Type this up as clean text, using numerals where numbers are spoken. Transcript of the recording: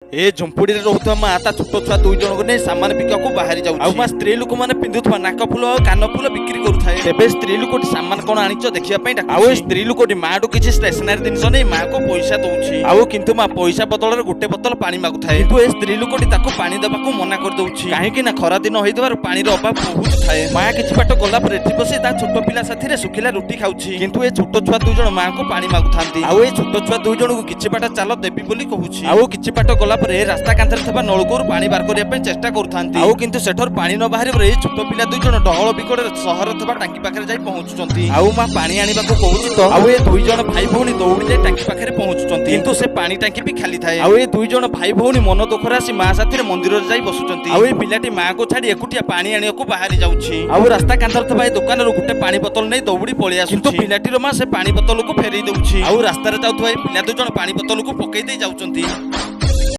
ଏ ଝୁମ୍ପୁଡିରେ ରହୁଥିବା ମା ତା ଛୋଟ ଛୁଆ ଦୁଇ ଜଣଙ୍କୁ ନେଇ ସାମାନ ବିକିବାକୁ ବାହାରି ଯାଉଛି। ଆଉ ମା ସ୍ତ୍ରୀ ଲୋକମାନେ ପିନ୍ଧୁଥିବା ନାକ ଫୁଲ ଆଉ କାନ ଫୁଲ ବିକ୍ରି କରୁଥାଏ। ତେବେ ସ୍ତ୍ରୀ ଲୋକଟି ସାମାନ କଣ ଆଣିଛ ଦେଖିବା ପାଇଁ ଡାକୁଛି। ଆଉ ଏ ସ୍ତ୍ରୀ ଲୋକଟି ମାଠୁ କିଛି ଷ୍ଟେସନାରୀ ଜିନିଷ ନେଇ ମାକୁ ପଇସା ଦଉଛି। ଆଉ କିନ୍ତୁ ମା ପଇସା ବଦଳରେ ଗୋଟେ ବୋତଲ ପାଣି ମାଗୁଥାଏ, କିନ୍ତୁ ଏ ସ୍ତ୍ରୀ ଲୋକଟି ତାକୁ ପାଣି ଦେବାକୁ ମନା କରିଦଉଛି, କାହିଁକି ନା ଖରା ଦିନ ହେଇଥିବାରୁ ପାଣିର ଅଭାବ ବହୁତ ଥାଏ। ମା କିଛି ବାଟ ଗଲା ପରେ ଏଠି ବସି ତା ଛୋଟ ପିଲା ସାଥିରେ ଶୁଖିଲା ରୁଟି ଖାଉଛି, କିନ୍ତୁ ଏ ଛୋଟ ଛୁଆ ଦୁଇ ଜଣ ମାଙ୍କୁ ପାଣି ମାଗୁଥାନ୍ତି। ଆଉ ଏ ଛୋଟ ଛୁଆ ଦୁଇ ଜଣଙ୍କୁ କିଛି ବାଟ ଚାଲ ଦେବି ବୋଲି କହୁଛି। ଆଉ କିଛି ବାଟ ଗଲା ପରେ ଏ ରାସ୍ତା କାନ୍ଥରେ ଥିବା ନଳକୂଅରୁ ପାଣି ବାହାର କରିବା ପାଇଁ ଚେଷ୍ଟା କରୁଥାନ୍ତି। ଆଉ କିନ୍ତୁ ସେଠାରୁ ପାଣି ନ ବାହାରିବାରୁ ଏଇ ଛୋଟ ପିଲା ଦୁଇ ଜଣ ଡହଳ ବିକଳରେ ସହରରେ ଥିବା ଟାଙ୍କି ପାଖରେ ଯାଇ ପହଞ୍ଚୁଛନ୍ତି। ଆଉ ମା ପାଣି ଆଣିବାକୁ କହୁଛି ତ ଆଉ ଏ ଦୁଇ ଜଣ ଭାଇ ଭଉଣୀ ଦୌଡ଼ି ଯାଇ ଟାଙ୍କି ପାଖରେ ପହଞ୍ଚୁଛନ୍ତି, କିନ୍ତୁ ସେ ପାଣି ଟାଙ୍କି ବି ଖାଲି ଥାଏ। ଆଉ ଏ ଦୁଇ ଜଣ ଭାଇ ଭଉଣୀ ମନ ଦୁଃଖରେ ଆସି ମା ସାଥିରେ ମନ୍ଦିରରେ ଯାଇ ବସୁଛନ୍ତି। ଆଉ ଏ ପିଲାଟି ମାକୁ ଛାଡି ଏକୁଟିଆ ପାଣି ଆଣିବାକୁ ବାହାରି ଯାଉଛି। ଆଉ ରାସ୍ତା କାନ୍ଥରେ ଥିବା ଏ ଦୋକାନରୁ ଗୋଟେ ପାଣି ବୋତଲ ନେଇ ଦୌଡ଼ି ପଳେଇ ଆସୁଛି, କିନ୍ତୁ ପିଲାଟିର ମା ସେ ପାଣି ବୋତଲକୁ ଫେରେଇ ଦଉଛି। ଆଉ ରାସ୍ତାରେ ଯାଉଥିବା ଏ ପିଲା ଦୁଇ ଜଣ ପାଣି ବୋତଲକୁ ପକେଇ ଦେଇ ଯାଉଛନ୍ତି।